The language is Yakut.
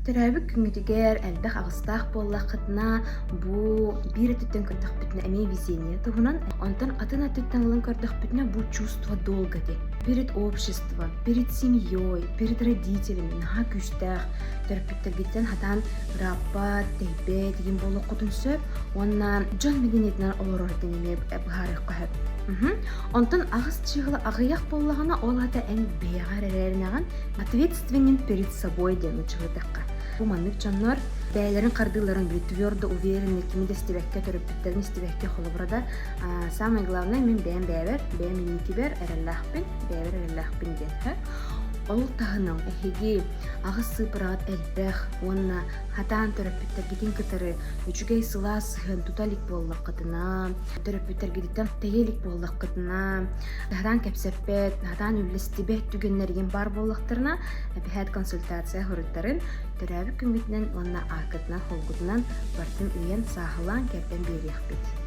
Төрөөбүт күҥҥүтүгэр элбэх аҕыстаах буоллаххытына, бу биир өттүттэн көрдөхпүтүнэ эмиэ везение туһунан, онтон атын өттүттэн ылан көрдөхпүтүнэ бу чувство долга диэн. Перед обществом, перед семьей, перед родителями наһаа күүстээх төрөппүттэргиттэн хатаан ырааппат, тэйбэт игин буолуоххутун сөп уонна дьон мэдиниэтинэн олорор диэн эмиэ быһаарыахха сөп. Онтон аҕыс чыыһыла аҕыйах буоллаҕына, ол аата эн бэйэҕэр эрэринэҕин ответственен перед собой диэн учуутахха. Бу маннык дьоннор бэйэлэрин хардыыларын били твердо уверенный кими да истибэккэ, төрөппүттэрин истибэккэ холобура да самое главное мин бэйэм бэйэбэр, бэйэм инникибэр эрэллээхпин, бэйэбэр эрэллээхпин диэн. Ол таһынан эһиги аҕыс сыыпыраҕыт элбэх уонна хатаан төрөппүттэргитин кытары үчүгэй сылаас сыһыан тута илик буоллаххытына, төрөппүттэргититтэн тэйэ илик буоллаххытына, хатаан кэпсэппэт, хатаан үллэстибэт түгэннэригин баар буоллахтарына, эбэһээт консультация хоруйдарын төрөөбүт күҥҥүтүнэн уонна ааккытынан-холгутунан барытын ыйан, сааһылаан, кэрдэн биэриэхпит.